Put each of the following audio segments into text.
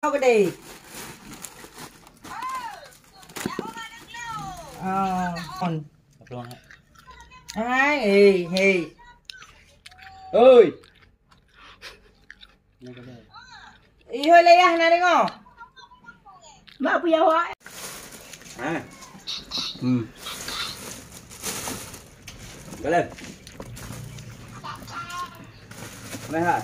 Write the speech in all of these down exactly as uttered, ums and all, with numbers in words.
Kau gede. Ah, on. Hai, hei, hei. Oi. Ih, hoi, lé yah na deungoe. Mak puyah awak. Ha. Hmm. Jalan. Meh ha.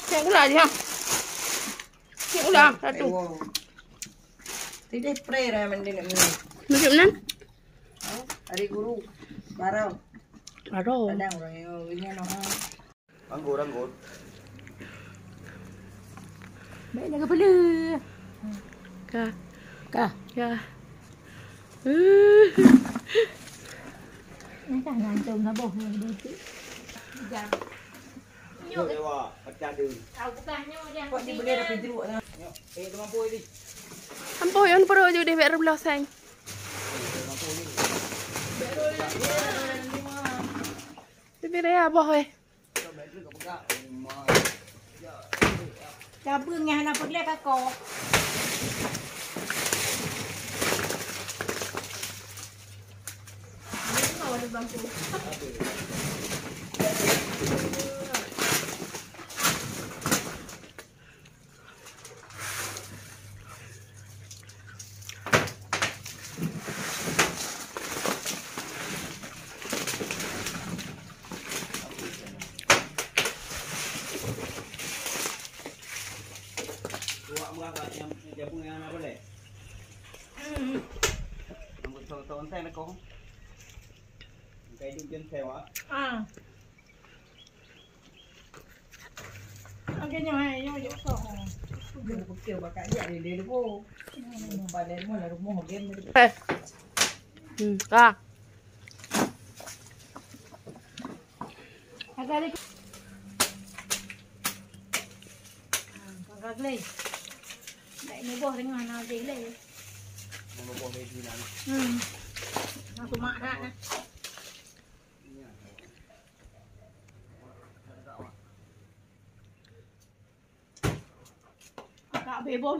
Cek gula je, ha. Cek gula, satu. Tideh spray dah mandi nak minum. Masuk nan? Oh, hari guru. Barau. Barau. Kadang orang yang ini anak. Anggur, anggur. Baik jaga pelu. Ka. Ka. Ya. Ni kan gantung dah boh ni. Jam. Yuk, dewa, pecah tu. Kok dibeli dah pintu lah. Yuk, eh, tu mampu ni. Ampun, yon pro je deh, biar belah sang. Tapi dia abah, eh. Cabeueng nyang hana peureulèe ka ko. Awak meuagak nyang, nyang jabu nyang hana boleh. Hmm. Nyang beutôi-beutôi entah nak kong. Engkai duek jen sewa. Ah. Oke, nyoe, eh, nyoe, nyoe, kong. Dia betul bakal dia, dia, dia, dia, oh. Hmm, pada rumah lah, rumah game dia. Eh. Hmm, ka. Agak lagi. Agak lagi. Baik, ni boh tengah nak lagi lagi. Hmm. Masuk mak dah, dah. Kak bebo.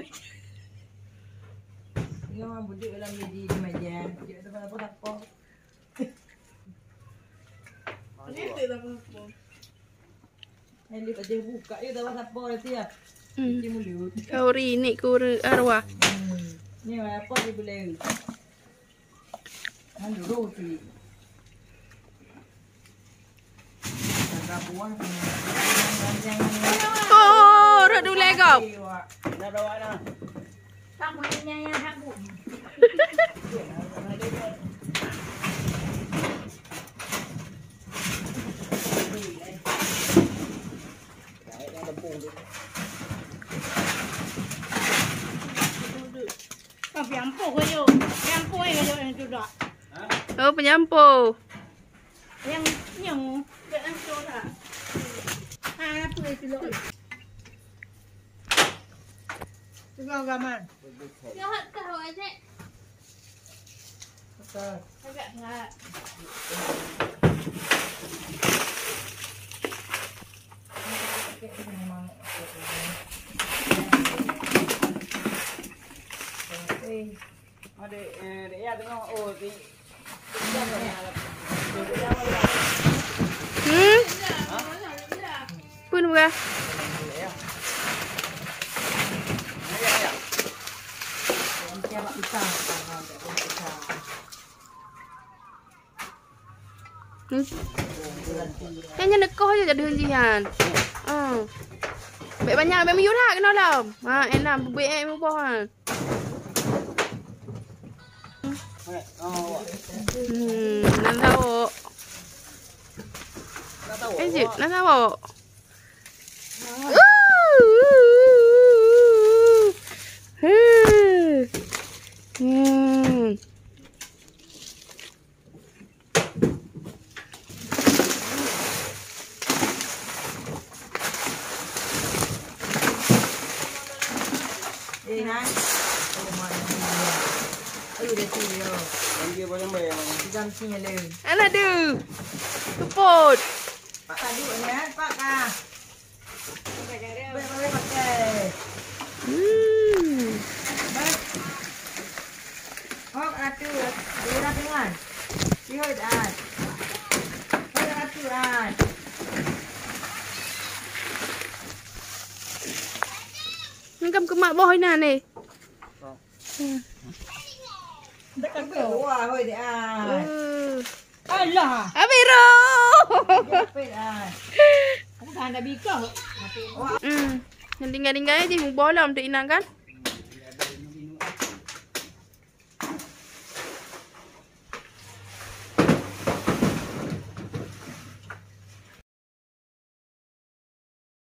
Nyoe budek dalam jadi di meja. Dia tu apa-apa. Dia tu apa-apa. Ini tak dia buka, dia tak apa-apa nanti ya. Hmm. Cuci mulut. Kau ri ni kuru arwah. Hmm. Ni apa dia boleh? Kan dulu sih. Oh, rot dulai kau. Kan piampoh ayo. Piampoh ayo yang tu dah. Oh, penyampo. Yang nyong, kat yang tu dah. Ha, apa itu lo? Tengah gaman. Jahat kau aja. Hmm? Pun berah. Hmm. Nyan, nyan neukoh aja jadi heuji nyan. Ah. Bèk banyak, bèk miyueb that keunoe lom. Ha, enak beuet eh muboh ha. Hmm, nan tawok. Eh, jeuet, nan tawok. Hmm. Eh, hai. Oh, mak, aduh, dah tu dia. Jam sini le. Anak tu. Tupot. Pak tadi ni, Pak kah. Boleh, boleh pakai. Hmm. Baik. Hok, atu, dua dengan. Sihoi, Dad. Hok, atu, Dad. Ni kam keumak boh inan ni. Wah, hoi, Dad. Uh. Alah. Habis roh. Apa dah? Aku dah nak bikah. Hmm. Yang tinggal-tinggal je muboh lah untuk inang kan?